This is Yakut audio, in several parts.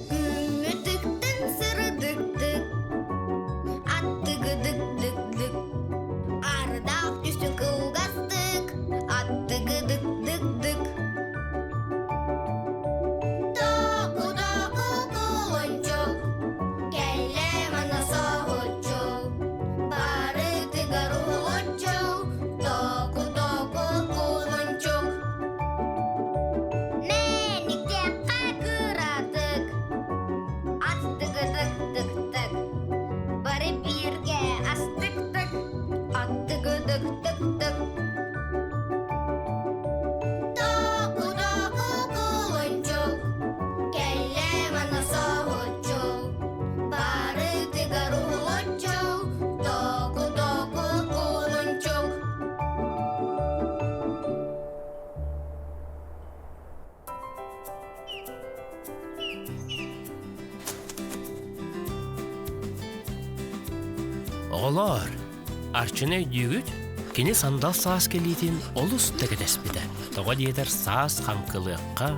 Күҥҥүтүктэн сырдыктык, аттыгыдык-дык-дык, ардаах түсү кылгастык, аттыгыдык-дык-дык. Току-току кулунчук, кэллэ манна соһуччу, барытыгар уһулуччу, току-току кулунчук. Мэниктэххэ кыратык, аттыгыдык-тык-тык, бары бииргэ астык-тык, аттыгыдык-тык-тык. Току-току кулунчук, кэллэ манна соһуччу, барытыгар уһулуччу, току-току кулунчук. Оҕолоор, Арчыны өйдүүгүт? Кини сандал саас кэлиитин олус да кэтэспитэ. Тоҕо диэтэр саас хаҥкылыахха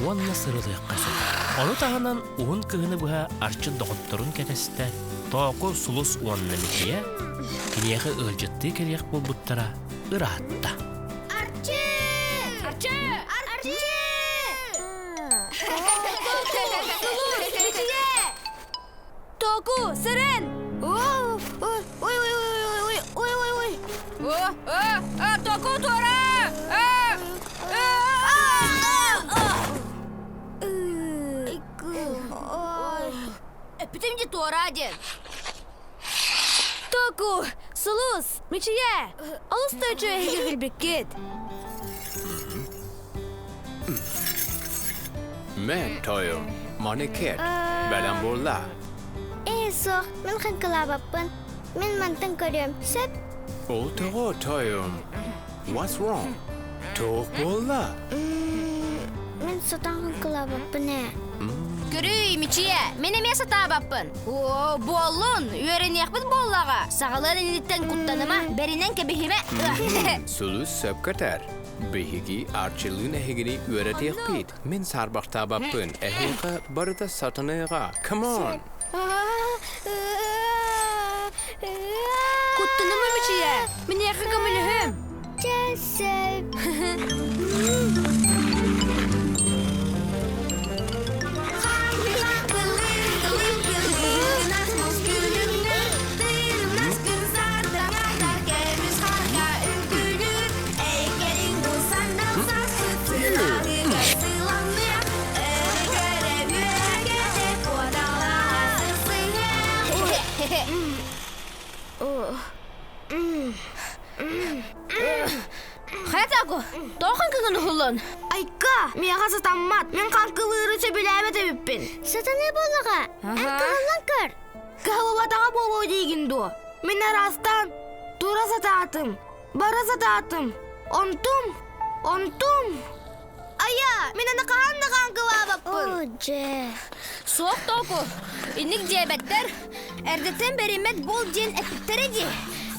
уонна сырылыахха сөп. Ону таһынан уһун кыһыны быһа Арчын доҕотторун кэтэстэ, Тооку, Сулус уонна Мичийэ киниэхэ ыалдьыттыы кэлиэх буолбуттара ыраатта. Арчы! Арчы! Арчы! Току, сырын! Ой, ой, ой, ой, ой, ой, ой. Току туора! Эппитим дии туора диэн. Току, Сулус, Мичийэ, олус да үчүгэй эһиги билбиккит. Мен тойум, маникет, бэлэм буолла. Ээ, суох, мин хаҥкылаабаппын. Мин мантан көрүөм, сөп? Ол тоҕо тойум? What's wrong? Туох буолла? Мин сатаан хаҥкылаабаппын ээ. Көрүүй, Мичийэ, мин эмиэ сатаабаппын. Оо, буоллун, үөрэниэхпит буоллаҕа. Саҕалыан инниттэн куттаныма, бэринэн кэбиһимэ. Сулус сөпкө этэр. Биһиги Арчылыын эһигини үөрэтиэхпит. Мин саарбахтаабаппын. Эһиэхэ барыта сатаныаҕа. Come on! Куттаныма, Мичийэ, миниэхэ көмөлөһүм. Чэ, сөп. Хайатааку, тоҕо хаҥкыгын уһуллун? Айка, миэхэ сатаммат. Мин хаҥкылыыры сөбүлээбэт эбиппин. Сатаныы буоллаҕа. Эн кыһаллан көр. Кыһаллыбатаҕа буолуо диигин дуо? Мин араастаан тура сатаатым, бара сатаатым. Онтум, онтум. Айа, мин аны хаһан да хаҥкылаабаппын. Оо, дьэ. Суох тооку, инник диэбэттэр. Эрдэттэн бэриммэт буол диэн эппиттэрэ дии.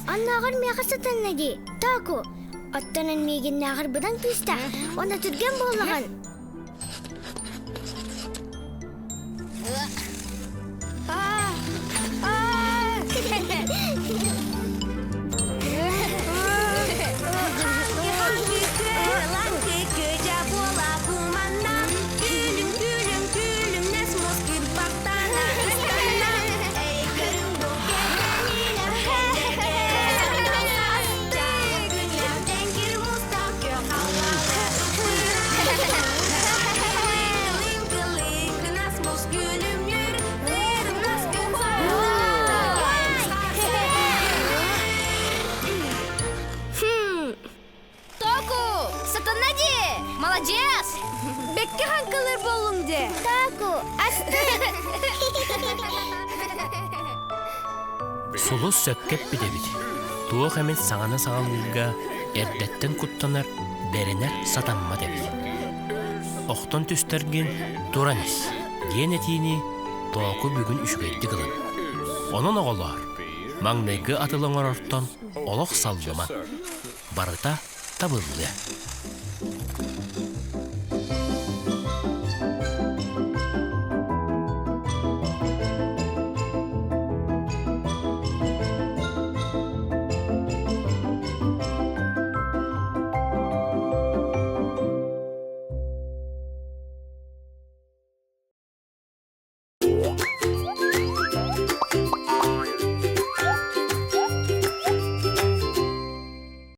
Аннааҕар миэхэ сатанна дии. Тааку, оттон эн миигиннээҕэр быдан күүстээх, уонна түргэн буоллаҕын. Току, сатана дии! Молодец! Бэккэ хаҥкылыр буоллуҥ дии! Таку, астык! Сулус сөпкө эппит эбит. Туох эмит саҥаны саҕалыырга эрдэттэн куттанар, бэринэр сатаммат эбит. Охтон түстэргин туран ис, диэн этиини Тооку бүгүн үчүгэйдик ылын. Онон оҕолоор, маҥнайгы атыл оҥорортон олох саллыма. Барыта табыллыа.